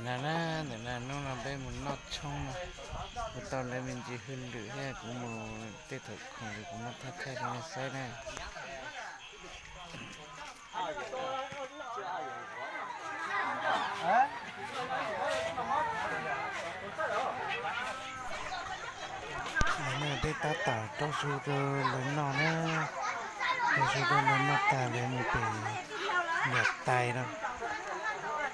Na na, ntawm no hnub no peb mus noj tshoob no, kuv tau lawv me ntsis hwj lwm thiab kuv mus tej thaum khoom kuv muab thaj thaij rau nej saib na. Peb tab tom rau su rau lawv noj na, rau su rau lawv noj tag lawv mus pem niam tais no,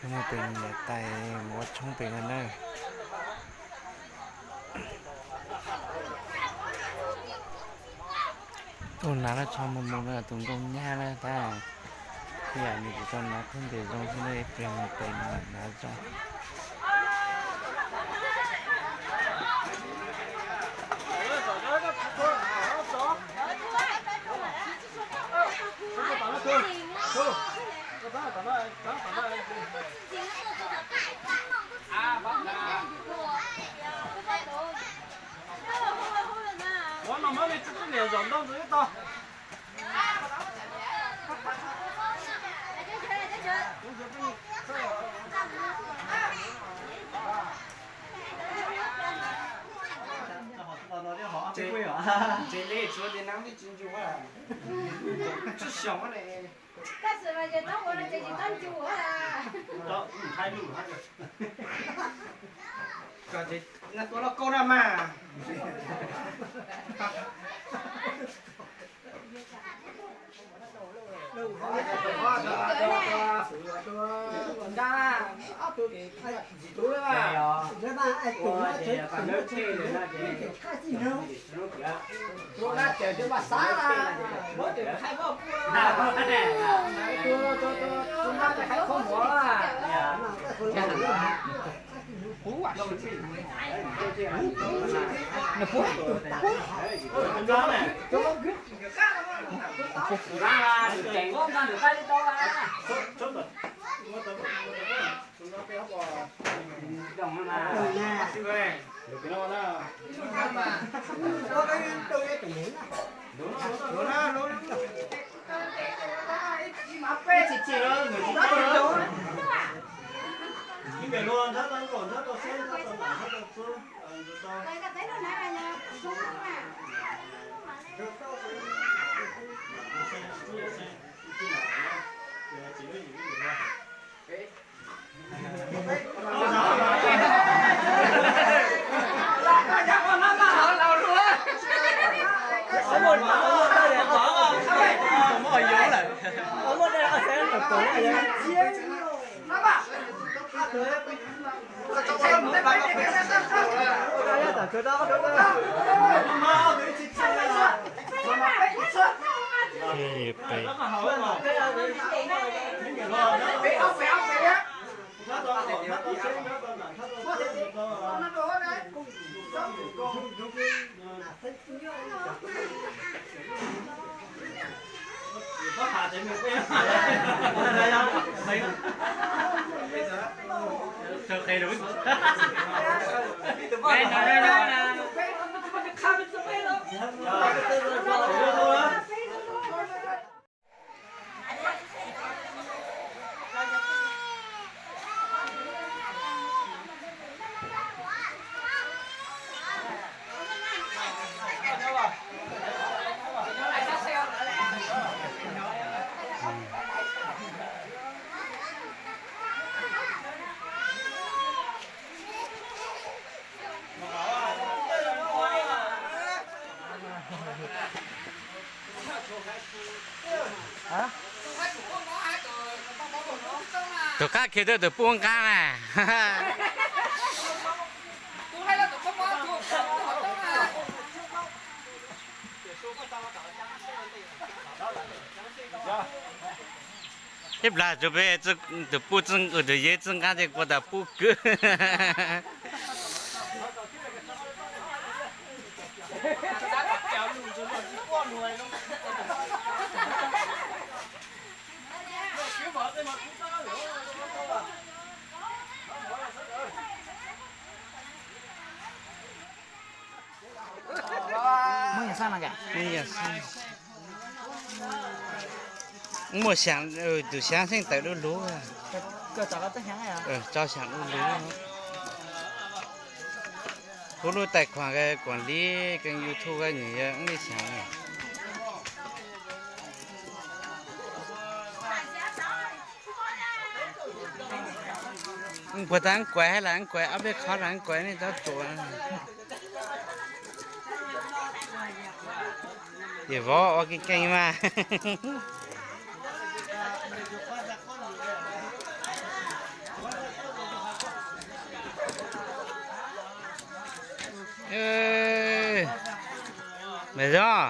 lawv mus pem niam tais mus ua tshoob pem no na. Tus nav laj tsho mus mus no tus nkauj nyab na tab, yam nws tsis tau nav thoob ntes zoo xwb na, ib pliag mus pem mam nav zoo. Ua no muab me tub niam zaum ntau ntxiv tau. Tsis li tsuav tias nab tsis ncu, tsis xyoo ne. Kom tua lauj kaub na mas. Tus qab khiav tuaj tus pub nqab na. Ib plag tsuas peb tus pub, tus yawg txij nqab ces kuv tas pub kwv. Muaj xyaav, tus xyaav xeej tawm lub lub. Tso xyaum ub lug. Kuv lub tais khuam kuam li kênh YouTube nws yog ib xyaum. Puas tas kuav hab las kuav ob peb qhov las kuav nej tau tuav. Ces vov ua keej keej mas. Mas zoo,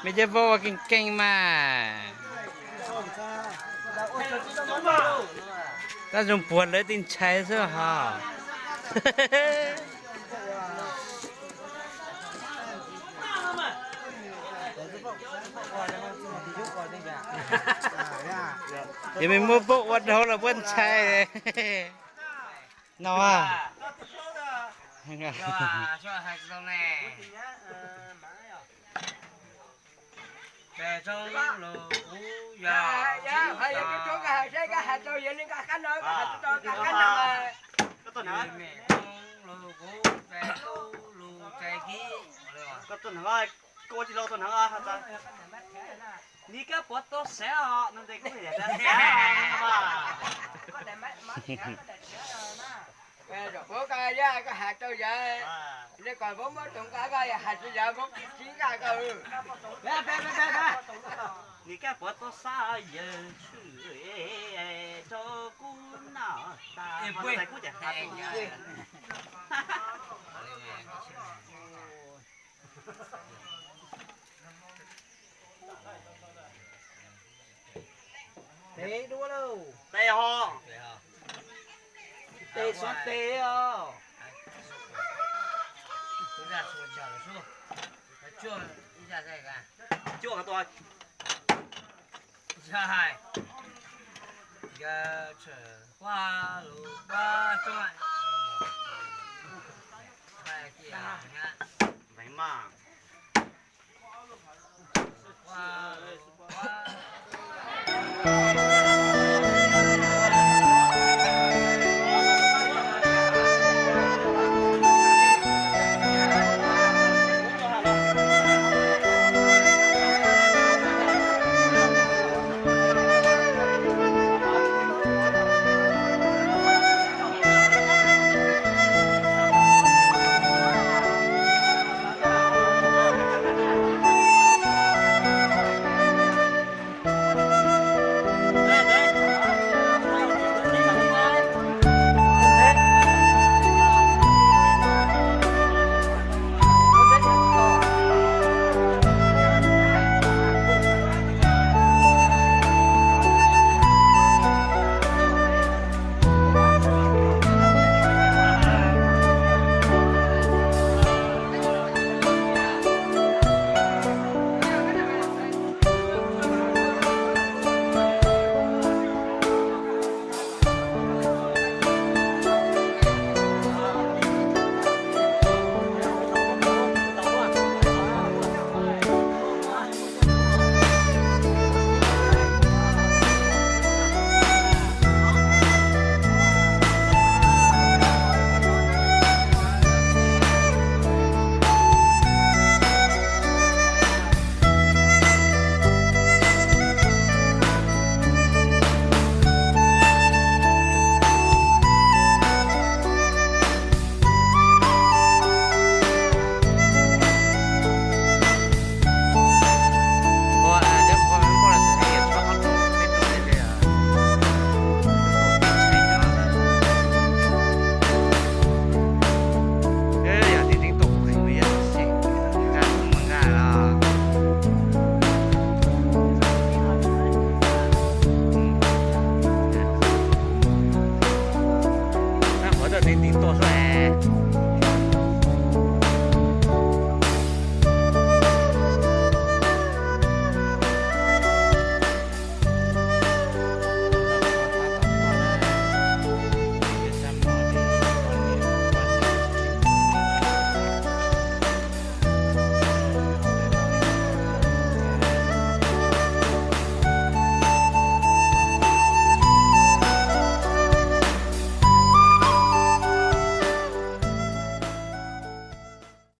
mej cov vov ua keej keej mas. Tab zoo puag lawv tej ntshai xwb hos. Yog mej muab puab ua dhau los puab ntshai no. Koj tuaj hneev, koj ua tsis los tuaj hneev. Ni kab puav tuaj sav os, no tes kuv yam sav. Zaum puav koj yog koj has rau yawg, nej kom vauv muab tus nqa koj yog has rau yawg vauv tsis nqa koj. Ni kab puav tuaj sav yawg tshwm rau kuv noj tas. Tes dua lauj. Tes ho. Tes xov tes os. Cuaj tus. Veev mas.